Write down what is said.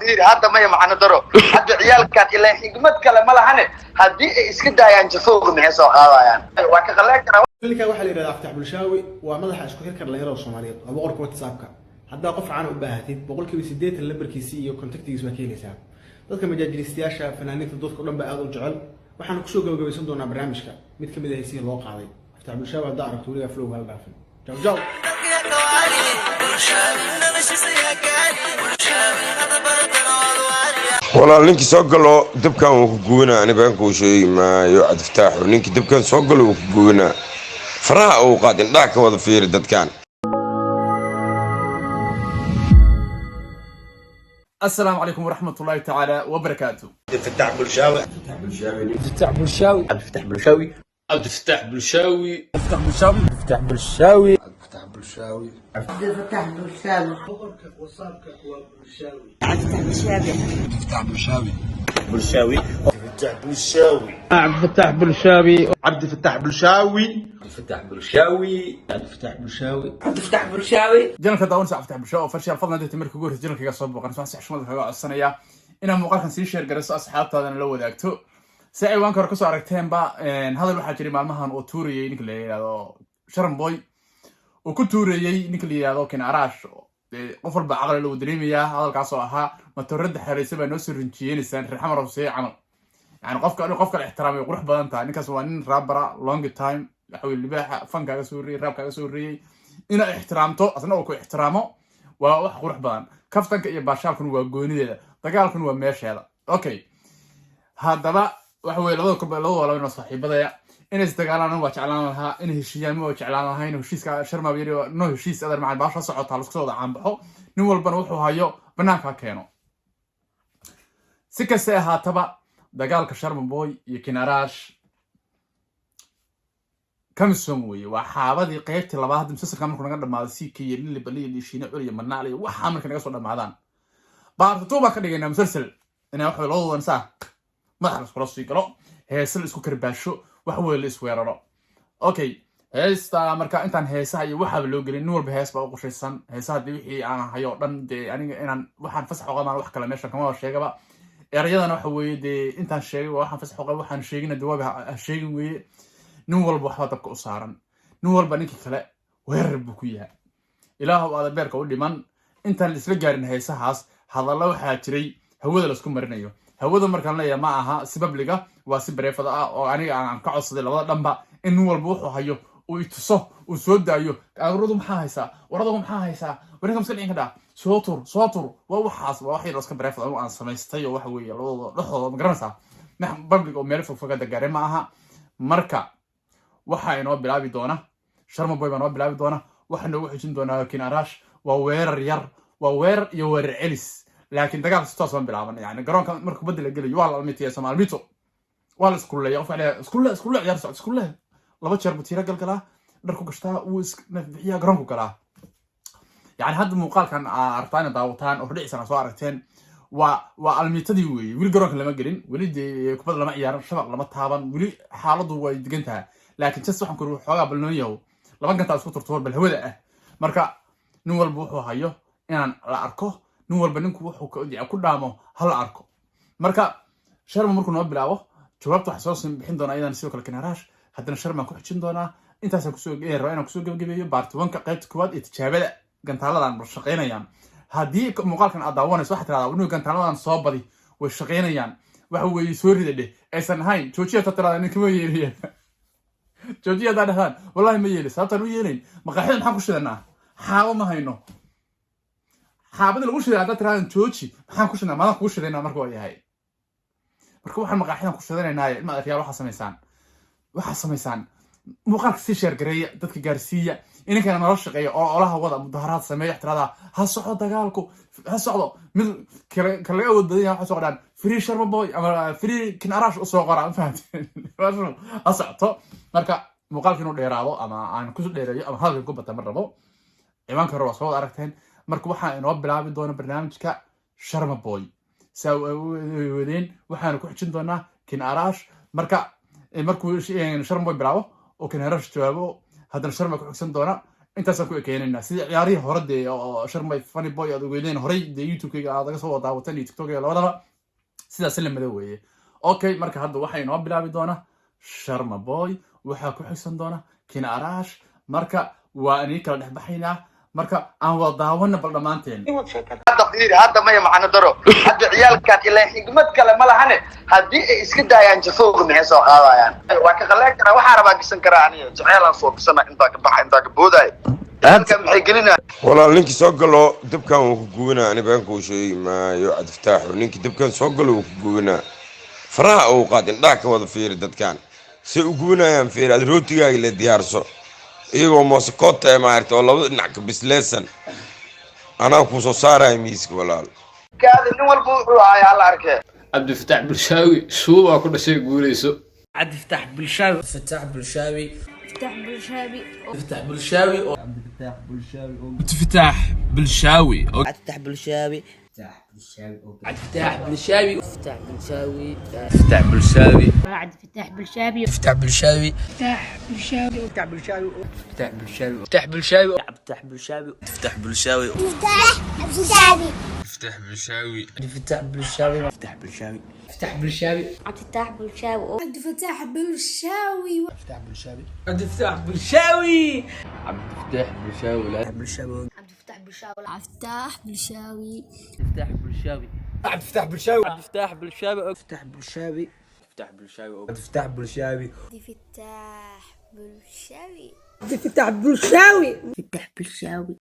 Fiiri hadda, maya, macno daro. Hadda ciyaalkan ilaa xigmad kale ma lahane, haddii ay iska daayaan jafowga, maxay soo qaadayaan? Waa ka qalleen karaa. Ninkan waxaa la yidhahdaa Aftax Bulshaawi, waa madaxa isku xirka dhalinyarada Soomaaliyeed, waa boqorka WhatsAppka. Haddaa qof caan u baahatid, 80% lambarkiisi iyo contactigiisa waa ka helaysaa. Dadka majaajilistayaasha, fanaaniinta, dadka o dhan baa aada u jecel. Waxaan kusoo gabagabaysan doonaa barnaamijka mid kamid a heesihii loo qaaday Aftax Bulshaawi. Haddaa aragto weligaa flow hala dhaafin. Jaw jaw. Walaal, ninkii soo galo dabkan wuu ku gubanaa. Ani beenkuu sheegi maayo, Cabdifataaxo. Ninkii dabkan soo galo wuu ku gubanaa. Faraha uu qaad, indhaha ka wada fiiri dadkan. Asalaamu calaykum waraxmat ullaahi tacaala wabarakaatu. Cabdifataax Bulshaawi. Bulshaawi. Cabdifataax Bulshaawi. Cabdifataax Bulshaawi. Cabdifataax Bulshaawi. Cabdifataax Bulshaawi. Cabdifataax Bulshaawi. Boqorka WhatsAppka waa Bulshaawi. Cabdifataax Bulshaawi. Bulshaawi. Cabdifataax Bulshaawi. Cabdifataax Bulshaawi. Cabdifataax Bulshaawi. Cabdifataax Bulshaawi. Cabdifataax Bulshaawi. Channelka daawanaysa Cabdifataax Bulshaawi Official. Fadlan dadka markii ugu horreysa channelkaga soo booqan, waxaan si xushmad kaga codsanayaa inaad muuqaalkan sii share garayso, asxaabtaadana la wadaagto. Si ciwaanka hore kasoo aragteenba, hadal waxaa jiray maalmahan oo tuurayay ninka la yidhahdo Sharan Boy, oo ku tuurayey ninka la yidhahdo Ken Arash. Qof walba caqli lagu dareemayaa hadalkaas oo ahaa matorada xeraysa baa noo soo rinjiyenaysaan, reer Xamar hosee camal. Yani qofka inuu qof kale ixtiraamay qurux badan tahay. Ninkaas waa nin rapper ah, long time, waxa weye libaaxa fankaaga soo horreeyey, rapkaaga soo horreeyey. Inaad ixtiraamto, asna uu ku ixtiraamo, waa wax qurux badan. Kaftanka iyo baashaalkuna waa goonideeda, dagaalkuna waa meesheeda. Okay, haddaba waxa weye labada kolba labada waa laba saaxiibadaya. Inay isdagaalaan waa jeclaan lahaa, inay heshiiyaan ma waa jeclaan lahayn. Heshiiska Sharma yiri no heshiis adar macaan baasha socotaa, lasku soo wada caanbaxo, nin walbana wuxuu hayo banaanka ha keeno. Si kastay ahaataba, dagaalka Sharma Boy iyo Kinarash Kamison weeye, waa xaabadii qaybtii labaad. Hadda musalsalka markuu naga dhamaado, CK iyo Lili Baliil iyo Shiine Culi iyo Manaal iyo waxaa markay naga soo dhamaadaan, part 2 baan ka dhigaynaa musalsal inaa wax labadoodan saa madaxa la iskula sii galo, heese la isku karbaasho, wax weyn la isweeraro. Okay, heesta marka intaan heesaha iyo waxaaba loo gelin, nin walba hees baa u qorshaysan. Heesaha dee wixii aan hayo o dhan, dee aniga inaan waxaan fasax uqamaan, wax kale meeshan kama sheegaba. Erayadana waxa weeye dee intaan sheegay waa waxaan fasax uqaba, waxaan sheegina dee waaba ha sheegin weeye. Nin walba waxbaa dabka u saaran, nin walba ninkii kale weerar buu ku yahay. Ilaahow aada beerka u dhiman. Intaan la isla gaarin heesahaas, hadalla waxaa jiray hawada laisku marinayo. Hawada markaan leeyahay, ma aha si public ah, waa si private ah oo aniga aan ka codsaday labada dhanba in nin walba wuxuu hayo uu ituso, uu soo daayo. Aradu maxaa haysaa? Waradagu maxaa haysaa? Warinka maska dhicin ka dhaa, soo tur, soo tur. Waa waxaas, waa wax yar oo iska private anigu aan samaystay oo waxa weeye labadooda dhexdooda, ma garanaysaa, public oo meel fogfoga dagaare ma aha. Marka waxaa inoo bilaabi doona Sharma Boy baa noo bilaabi doona, waxaa noogu xijin doonaa Kin Arash. Waa weerar yar, waa weerar iyo weerar celis, laakiin dagaalka si toos ma bilaaban. Yani garoonka marka kubadda la gelayo waa la almitiya, soomaalmito waa la iskuleeya. Qofka leeyahay iskulle, iskulle, ciyaar socod iskulle, laba jeer buu tiira galgalaa, dhar ku gashtaa, wuu is bixiyaa, garoonku galaa. Yani hadda muuqaalkan aa aragtaa inaad daawataan oo hordhicisan aa soo aragteen, waa almitadii weeye. Weli garoonka lama gelin, weli dee kubadda lama ciyaaran, shabaq lama taaban, weli xaaladdu way degan tahay. Laakiin just waxaan kuri xoogaa balnoon yahow, laba gantaa isku turtuur bal hawada ah. Marka nin walba wuxuu hayo inaan la arko, nin walba ninku wuxuu ku dhaamo ha la arko. Marka Sharma markuu noo bilaabo jawaabta, waxaa soo bixin doonaa iyadan sidoo kale Kinarash, haddana Sharmaan ku xijin doonaa. Intaasaan kusoo rabaa inaan kusoo gebagabeeyo part 1-ka, qaybta koowaad iyo tijaabada gantaaladan bal shaqaynayaan. Haddii muuqaalkan aad daawanayso, waxaad tirahdaa inuu gantaaladan soo badi, way shaqaynayaan, waxa weeye soo rida dheh. Aysan ahayn joojiya ta tirahdaa, nin kama yeelaya joojiya haddaa dhahdaan, wallahi ma yeeli. Sababtaan u yeelayn, maqaaxida maxaan ku shidanaa? Xaabo ma hayno, xaabadii lagu shiday. Haddaad tirahdaan jooji, maxaan ku shidnaa? Maadaan kugu shidaynaa? Marka waa yahay, marka waxaan maqaaxidan ku shidanaynaaye, ilma adeeryaal, waxaa samaysaan muuqaalka sii share gareeya, dadka gaarsiiya, ininkana nala shaqeeya oo olaha wada mudaharaad sameeya. Tirahdaa ha socdo dagaalku, ha socdo. Mid kale kale laga awood badan yahay waxay soo qoraan "free Sharma Boy" ama "free Kin Arash" usoo qora, ma fahanteen? Ha socoto. Marka muuqaalka inuu dheeraado ama aan ku dheereeyo ama hadalka ku bata ma rabo. Ciwaanka hore waa soo wada aragteen. Marka waxaa inoo bilaabi doona barnaamijka Sharma Boy saa wadeen, waxaana ku xijin doonaa Kin Arash. Marka markuu Sharma Boy bilaabo oo Kin Arash jawaabo, haddana Sharma ku xigsan doona. Intaasaan ku ekeenaynaa sidii ciyaarihii hore dee oo Sharmay Funny Boy aad ogeydeen horey dee, YouTube-kayga aad aga soo daawateen iyo TikTok-ayga labadaba, sidaas lamida weeye. Okay, marka hadda waxaa inoo bilaabi doona Sharma Boy, waxaa ku xigsan doona Kina Arash. Marka waa inii kala dhex baxaynaa. Marka aan wada daawana bal dhammaanteen. Hadda fiiri, hadda maya macno daro. Hadda ciyaalkan ilaa xigmad kale ma lahane, haddii ay iska daayaan jafowga, maxay soo qaadayaan? Waa ka qaleen karaa, waxaa rabaa gisan karaa. Aniga jeceylaan soo bisana, intaa ka baxa, intaa ka boodaya, ciyaalkan maxay gelinaya? Walaal, ninkii soo galo dabkan wuu ku gubanaa. Ani been kuu sheegi maayo, Cabdifataaxo. Ninkii dabkan soo galo wuu ku gubanaa. Faraha uu qaad, indhaha ka wada fiiri dadkan say u gubanayaan. Fiiri, aad rootigaaga la diyaarso, iyagoo moosekoota ee maaragta oo labada dhinac ka bisleesan anaa kuu soo saaraya miiska, walaal. Kaada nin walba wuxuu ahay hala arkee. Cabdifataax Bulshaawi shuubaa ku dhashay, guuleyso. Cabdifataax Bulshaawi. فتح بلشاوي. فتح بلشاوي. فتح بلشاوي. Cabdifataax Bulshaawi. عبد بلشاوي. فتح بلشاوي. فتح بلشاوي. Cabdifataax Bulshaawi. عبد الفتاح بلشاوي. فتح بلشاوي. فتح بلشاوي. فتح بلشاوي. فتح بلشاوي. فتح بلشاوي. فتح بلشاوي. فتح بلشاوي. Cabdifataax Bulshaawi. فتح بلشاوي. فتح بلشاوي. فتح بلشاوي. عبد الفتاح بلشاوي. عبد الفتاح بلشاوي. فتح بلشاوي. فتح بلشاوي. Cabdifataax Bulshaawi. بلشاوي. عبد الفتاح بلشاوي. عبد الفتاح بلشاوي. فتح بلشاوي. عبد الفتاح بلشاوي. فتح بلشاوي. فتح بلشاوي. فتح بلشاوي. عبد الفتاح بلشاوي. عبد الفتاح بلشاوي. فتح بلشاوي. فتح بلشاوي.